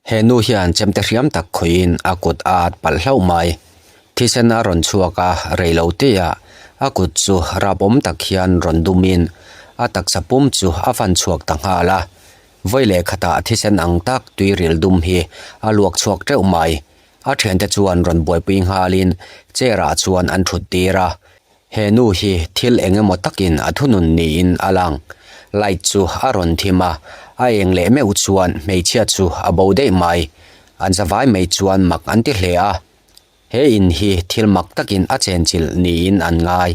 He nu hian chemte hriam tak khawihin a kut a at palh hlauh mai. Thisen a rawn chhuak a, rei lo tihah a kut chu rapawm tak hian rawn dumin a taksa pum chu a fan chhuak ta nghal a. Vawi leh khatah thisen ang tak tuiril dum hi a luak chhuak teuh mai. A thiante chuan rawn buaipui nghalin chair ah chuan an thut tir a. He nu hi thil eng emaw takin a thunun niin a lang. Light chu a rawn thim a, a eng leh meuh chuan hmeichhia chu a bo daih mai. An zavai mai chuan mak an ti hle a. He in hi thil mak takin a chenchilh niin an ngai.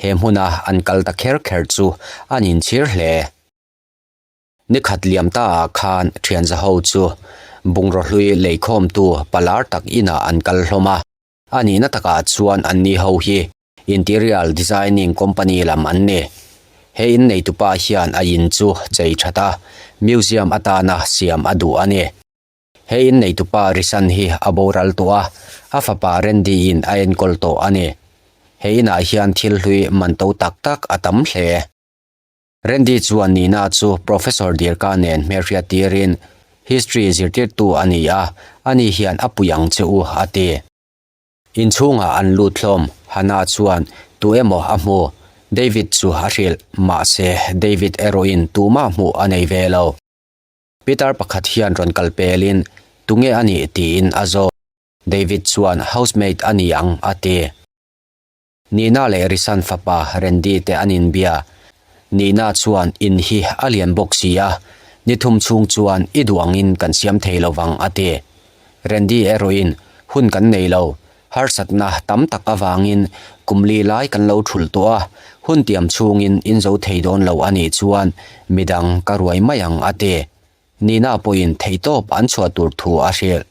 He hmuna an kal ta kher kher chu an inchhir hle. Nikhat liam ta ah khan thianza ho chu bungraw hlui leikhawmtu palar tak inah an kal hlawm a. A nihna takah chuan anni ho hi Interior Designing Company lam an ni. He inneitupa hian a in chu chei that a, museum atana siam a duh a ni. He inneitupa Risan hi a boral tawh a, a fapa Randy-in a enkawl tawh a ni. He inah hian thil hlui man to tak tak a tam hle. Randy chuan Nina chu Professor Dirka nen hmelhriat tirin, History zirtirtu a ni a, ani hian a pui ang che u, a ti. Inchhungah an lut hlawm, Hannah chuan tu emaw a hmu. David chu a hrilh, mahse David erawhin tumah hmuh a nei ve lo. Peter pakhat hian rawn kal pelin, Tunge a nih? tiin a zawt. David chuan, Housemaid a ni ang, a ti. Nina leh Risan fapa Randy te an inbia. Nina chuan in hi a lian bawk si a, ni thum chhung chuan i duh angin kan siam thei lo vang a ti. Randy erawhin hun kan nei lo, harsatna tam tak avangin kum li lai kan lo thulh tawh a, hun tiam chhungin in zo thei dawn lo a nih chuan midang ka ruai mai ang a ti. Nina pawhin theihtawp an chhuah tur thu a hrilh.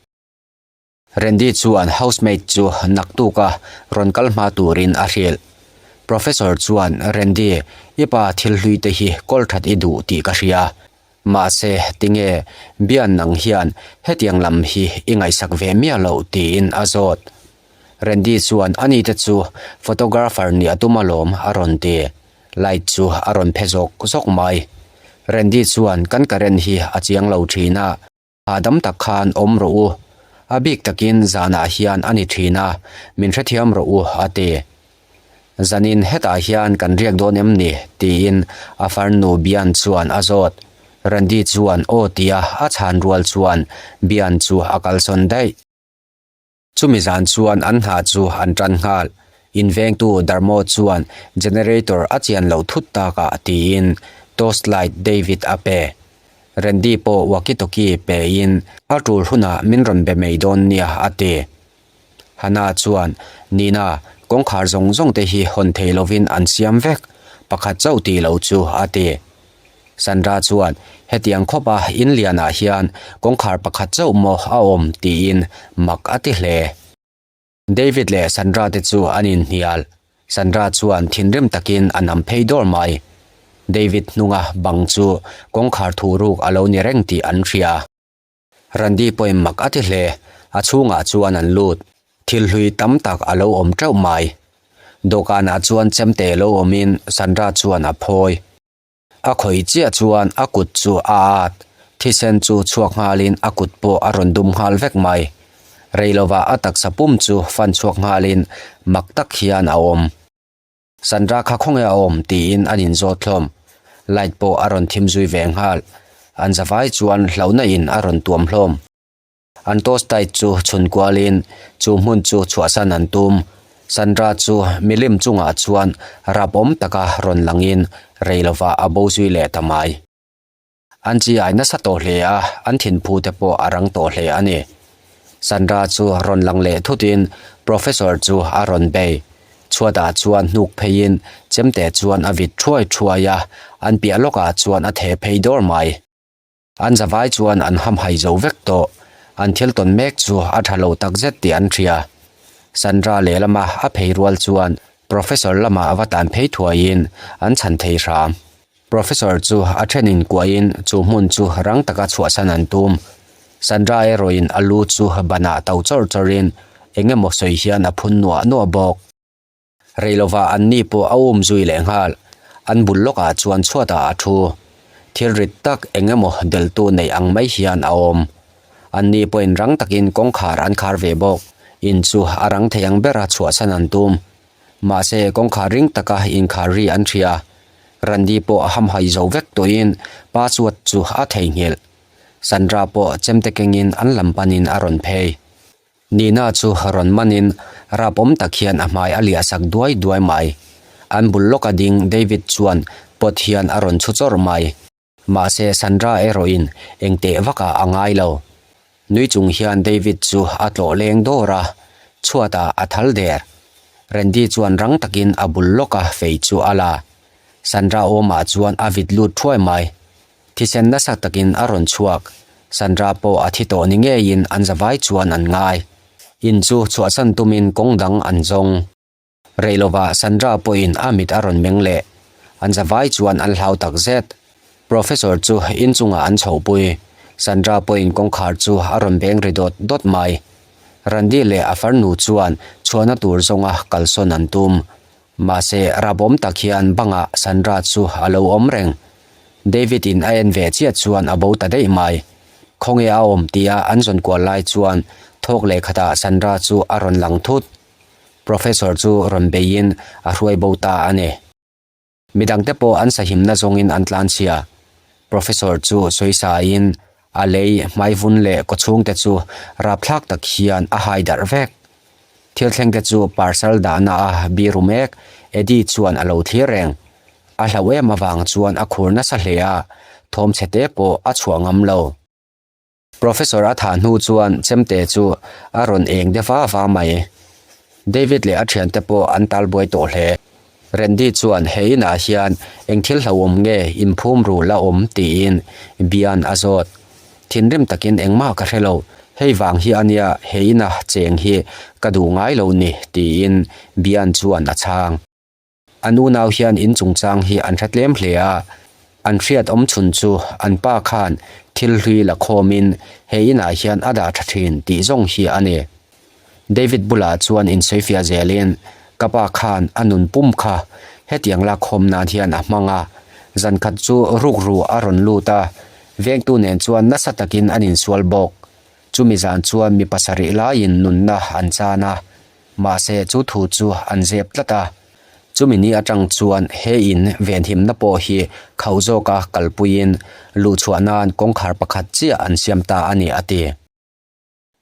Randy chuan housemaid chu naktuka rawn kal hma turin a hrilh. Professor chuan, Randy, i pa thil hlui te hi kawl that i duh tih ka hria. Mahse, tinge Bian nang hian hetiang lam hi i ngaihsak ve miah loh tiin a zawt. Randy chuan, Ani te chu photographer nih a tum alawm a rawn ti. Light chu a rawn phe zawk zawk mai. Randy chuan, Kan current hi a chiang lo thin a. Hahdam tak khan awm rawh u. A bik takin zanah hian a ni thin a, min hrethiam rawh u, a ti. Zanin hetah hian kan riak dawn em ni? tiin a farnu Bian chuan a zawt. Randy chuan aw tia a chhan rual chuan Bian chu a kalsawn daih. Chumi zan chuan an hna chu an tan nghal. Invengtu Darmo chuan generator a chian loh thut takah tiin torch light David a pe. Randy pawh walkie talkie pein a tul hunah min rawn be mai dawn nia a ti. Hannah chuan, Nina, kawngkhar zawng zawng te hi hawn thei lovin an siam vek, pakhat chauh tih lo chu a ti. Sandra chuan, Hetiang khawpa in lianah hian kawngkhar pakhat chauh maw a awm? tiin mak a ti hle. David leh Sandra te chu an inhnial. Sandra chuan thinrim takin a nam phei dawr mai. David hnunga bang chu kawngkhar thu ruk a lo ni reng tih an hria. Randy pawhin mak a ti hle. A chhungah chuan an lut. Thil hlui tam tak a lo awm teuh mai. Dawhkanah chuan chemte lo awmin Sandra chuan a phawi. A khawih chiah chuan a kut chu a at. Thisen chu chhuak nghalin a kut pawh a rawn dum nghal vek mai. Rei lovah a taksa pum chu fan chhuak nghalin mak tak hian a awm. Sandra kha khawnge a awm tiin an inzawt hlawm. Light pawh a rawn thim zui ve nghal. An zavai chuan hlauhna in a rawn tuam hlawm. An torch light chu chhun kualin chu hmun chu chhuahsan an tum. Sandra chu milim chungah chuan rapawm taka rawn langin rei lovah a bo zui leh ta mai. An chi ai nasa tawh hle a, an thinphu te pawh a rang tawh hle a ni. Sandra chu rawn lang leh thutin Professor chu a rawn bei. Chhuatah chuan hnuk pheiin chemte chuan a vit thuai thuai a, an piah lawkah chuan a theh phei dawr mai. An zavai chuan an hamhai zo vek tawh. An thil tawn mek chu a tha lo takzet tih an hria. Sandra lehlama a phei rual chuan Professor lamah a va tan phei thuaiin an chhan thei hram. Professor chu a thenin kuahin chu hmun chu rang taka chhuahsan an tum. Sandra erawhin a lu chu banah to chawrh chawrhin eng emaw sawi hian a phun nuah nuah bawk. Rei lovah anni pawh a um zui leh nghal. An bul lawkah chuan chhuatah a thu. Thil rit tak eng emaw deltu nei ang mai hian a awm. Anni pawhin rang takin kawngkhar an khar ve bawk. In chu a rang thei ang bera chhuahsan an tum. Mahse, kawngkhar ring taka inkhar ri an hria. Randy pawh a hamhai zo vek tawhin password chu a theihnghilh. Sandra pawh chemte kengin an lam panin a rawn phei. Nina chu rawn manin rapawm tak hian a hmai a liah sak duai duai mai. An bul lawka ding David chuan pot hian a rawn chhu chawrh mai. Mahse Sandra erawhin eng teh vakah a ngai lo. Nui chung hian David chu a tlawh leng dawr a, chhuatah a thal der. Randy chuan rang takin a bul lawka fei chu a la. Sandra awmah chuan a vit lut thuai mai. Thisen nasa takin a rawn chhuak. Sandra pawh a thi tawh ni ngeiin an zavai chuan an ngai. In chu chhuahsan tumin kawng dang an zawng. Rei lovah Sandra pawhin a mit a rawn meng leh. An zavai chuan an hlau tak zet. Professor chu inchungah an chhohpui. Sandra pawhin kawngkhar chu a rawn beng ri dawt dawt mai. Randy leh a farnu chuan chhuahna tur zawnga kalsawn an tum. Mahse, rapawm tak hian bangah Sandra chu a lo awm reng. David in a en ve chiah chuan a bo ta daih mai. Khawnge a awm tia an zawn kual lai chuan thawk leh khatah Sandra chu a rawn lang thut. Professor chu rawn beiin a hruai bo ta a ni. Midangte pawh an sahimna zawngin an tlanchhia. Professor chu sawisain a lei hmaivun leh kawchhungte chu rapthlak tak hian a hai darh vek. Thil thlengte chu parcel dahna a biru mek Eddie chuan a lo thlir reng. A hlauh em avang chuan a khur nasa hle a, thawm chhe te pawh a chhuah ngam lo. Professor a thah hnu chuan chemte chu a rawn eng de va va mai. David leh a thiante pawh an tal buai tawh hle. Randy chuan he inah hian eng thil hlauhawm nge inphum ru la awm tiin Bian a zawt. Thinrim takin engmah ka hre lo, hei vang hi a nia he ina cheng hi ka duh ngai lo ni tiin Bian chuan a chhang. An unau hian in chungchang hi an hre tlem hle a, an hriat awm chhun chu an pa khan thil hlui la khawmin he inah hian a dah tha thin tih zawng hi a ni. David bulah chuan insawifiah zelin, Ka pa khan a nun pum kha hetiang lakkhawm nan hian a hmang a, zan khat chu rukru a rawn lut a, vengtu nen chuan nasa takin an insual bawk. Chumi zan chuan mi pasarih laiin nunna an chan a, Mahse chu thu chu an zep tlat a, chumi ni atang chuan he in venhimna pawh hi khauh zawka kalpuiin luhchhuah nan kawngkhar pakhat chiah an siam ta a ni a ti.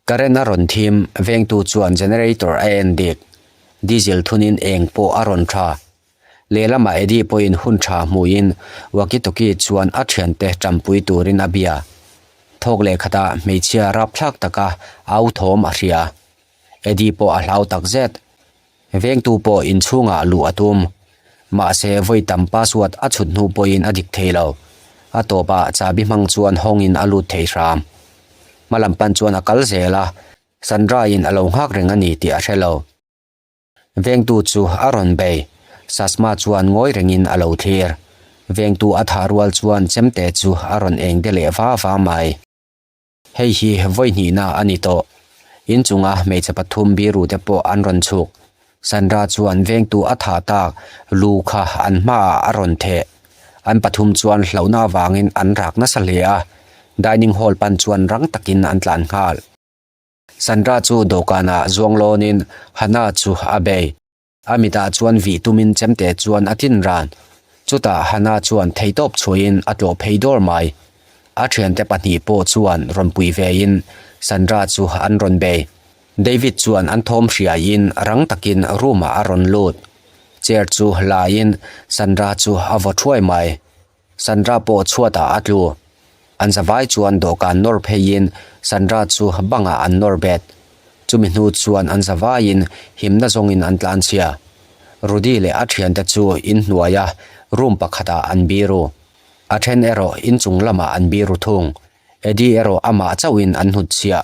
Current a rawn thim, vengtu chuan generator a en dik. Diesel thunin eng pawh a rawn tha. Lehlamah Eddie pawhin hun tha hmuhin walkie-talkie chuan a thiante tampui turin a bia. Thawk leh khatah hmeichhia rapthlak taka au thawm a hria. Eddie pawh a hlau tak zet. Vengtu pawh inchhungah luh a tum. Mahse, vawi tam password a chhut hnu pawhin a dik thei lo. A tawpah chahbi hmang chuan hawngin a lut thei hram. Hmalam pan chuan a kal zel a, Sandra-in a lo nghak reng a ni tih a hre lo. Vengtu chu a rawn bei. Sasma chuan ngawi rengin a lo thlir. Vengtu a thah rual chuan chemte chu a rawn eng de leh va va mai. Hei hi vawi hnihna a ni tawh. Inchunga hmeichhe pathum biru te pawh an rawn chhuk. Sandra chuan vengtu a thah tak lu kha an hmaah a rawn theh. An pathum chuan hlauhna avangin an rak nasa hle a, dining hall pan chuan rang takin an tlan nghal. Sandra chu dawhkanah zuang lawnin Hannah chu a bei. A mitah chuan vih tumin chemte chuan a tin ran. Chutah Hannah chuan theihtawp chhuahin a tlawh phei dawr mai. A thiante pahnih pawh chuan rawn pui vein Sandra chu an rawn bei. David chuan an thawm hriaiin rang takin room ah a rawn lut. Chair chu laiin Sandra chu a vaw thuai mai. Sandra pawh chhuatah a tlu. An zavai chuan dawhkan nawr pheiin Sandra chu bangah an nawr bet. Chumi hnu chuan an zavaiin himna zawngin an tlanchhia. Rudy leh a thiante chu inhnuaia room pakhatah an biru. A then erawh inchung lamah an biru thung. Eddie erawh amah chauhin an hnutchhiah.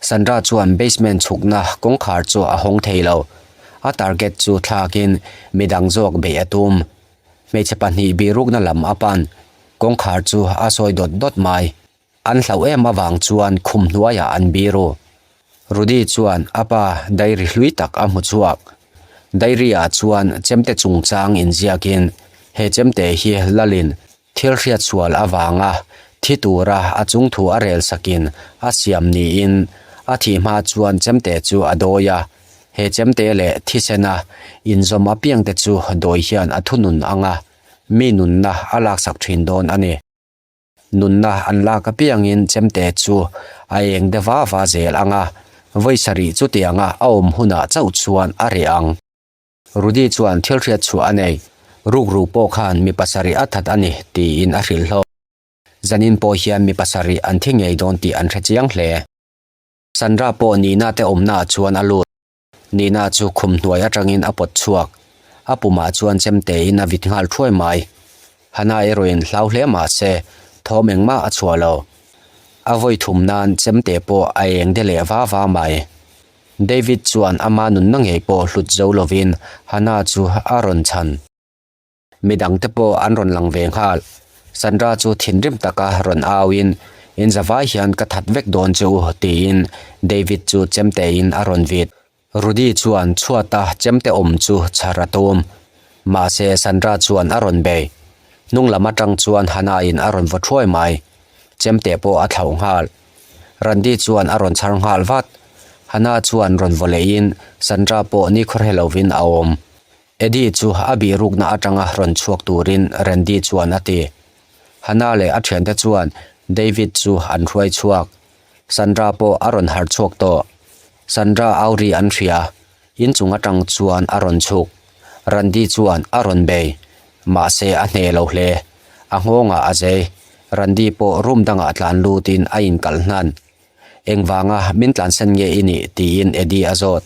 Sandra chuan basement chhukna kawngkhar chu a hawng thei lo. A target chu thlakin midang zawk beih a tum. Hmeichhe pahnih birukna lam a pan. Kawngkhar chu a sawi dawt dawt mai. An hlauh em avang chuan khum hnuaiah an biru. Rudy chuan a pa diary hlui tak a hmu chhuak. Diary ah chuan chemte chungchang inziakin he chemte hi lalin Thil hriatsual avanga Thi tura a chungthu a rel sakin a siam niin a thih hma chuan chemte chu a dawi a. He chemte leh thisena inzawm apiangte chu dawi hian a thunun ang a, mi nunna a laksak thin dawn a ni. Nunna an lak apiangin chemte chu a eng de va va zel ang a, vawi sarih chutianga a awm hunah chauh chuan a reh ang. Rudy chuan thil hriat chhuah a nei. Rukru pawh khan mi pasarih a that a ni, tiin a hrilh hlawk. Zanin pawh hian mi pasarih an thi ngei dawn tih an hre chiang hle. Sandra pawh Nina te awmnaah chuan a lut. Nina chu khum hnuai atangin a pawt chhuak. A pumah chuan chemtein a vit nghal thuai mai. Hana erawhin hlau hle mah se, thawm engmah a chhuah lo. A vawi thum nan chemte pawh a eng de leh va va mai. David chuan ama nunna ngei pawh hlut zo lovin Hannah chu a rawn chhan. Midangte pawh an rawn lang ve nghal. Sandra chu thinrim taka rawn auin, In zavai hian ka that vek dawn che u, tiin David chu chemtein a rawn vit. Rudy chuan chhuata chemte awm chu chhar a tum. Mahse Sandra chuan a rawn bei. Hnung lam atang chuan Hannah-in a rawn vaw thuai mai. Chemte pawh a thlauh nghal. Randy chuan a rawn chhar nghal vat. Hannah chuan rawn vaw lehin Sandra pawh ni khawrhe lovin a awm. Eddie chu a bihrukna atanga rawn chhuak turin Randy chuan a ti. Hannah leh a thiante chuan David chu an hruai chhuak. Sandra pawh a rawn harh chhuak tawh. Sandra au ri an hria. Inchung atang chuan a rawn chhuk. Randy chuan a rawn bei. Mahse a hneh lo hle. A nghawngah a zei. Randy pawh room dangah tlan lutin a inkalh hnan. Engvanga min tlansan nge i nih? tiin Eddie a zawt.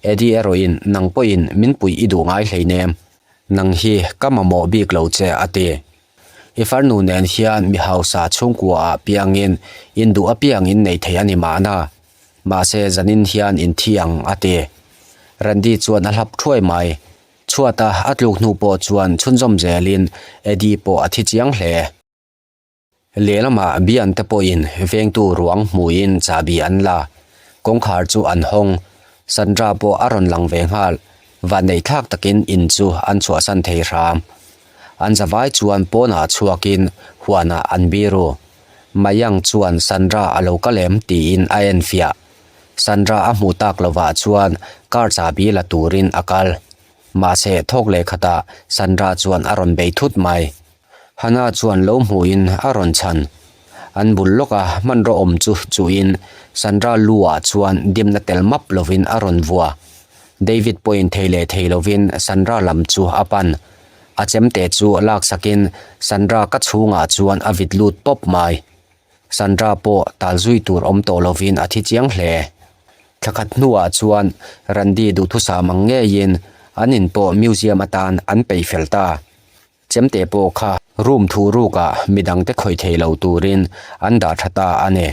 Eddie erawhin nang pawhin min puih i duh ngai hleinem. Nang hi ka mamawh bik lo che a ti. I farnu nen hian mi hausa chhungkuaah piangin induh apiang in nei thei a ni mahna. Mahse zanin hian in thi ang a ti. Randy chuan a hlap thuai mai. Chhuata a tluk hnu pawh chuan chhunzawm zelin Eddie pawh a thi chiang hle. Lehlamah Bian te pawhin vengtu ruang hmuin chahbi an la. Kawngkhar chu an hawng. Sandra pawh a rawn lang ve nghal. Vanneih thlak takin in chu an chhuahsan thei hram. An zavai chuan pawnah chhuakin huanah an biru. Mayang chuan Sandra a lo kal em tiin a enfiah. Sandra a hmuh tak lovah chuan car chahbi la turin a kal. Mahse thawk leh khatah Sandra chuan a rawn bei thut mai. Hannah chuan lo hmuhin a rawn chhan. An bul lawka hmanraw awm chu chuhin Sandra lu ah chuan dimna tel map lovin a rawn vua. David pawhin thei leh thei lovin Sandra lam chu a pan. A chemte chu laksakin Sandra ka chhungah chuan a vit lut pawp mai. Sandra pawh tal zui tur awm tawh lovin a thi chiang hle. Thla khat hnuah chuan Randy duhthusam ang ngeiin an in pawh museum atan an peih fel ta. Chemte pawh kha room thu rukah midangte khawih thei lo turin an dah tha ta a ni.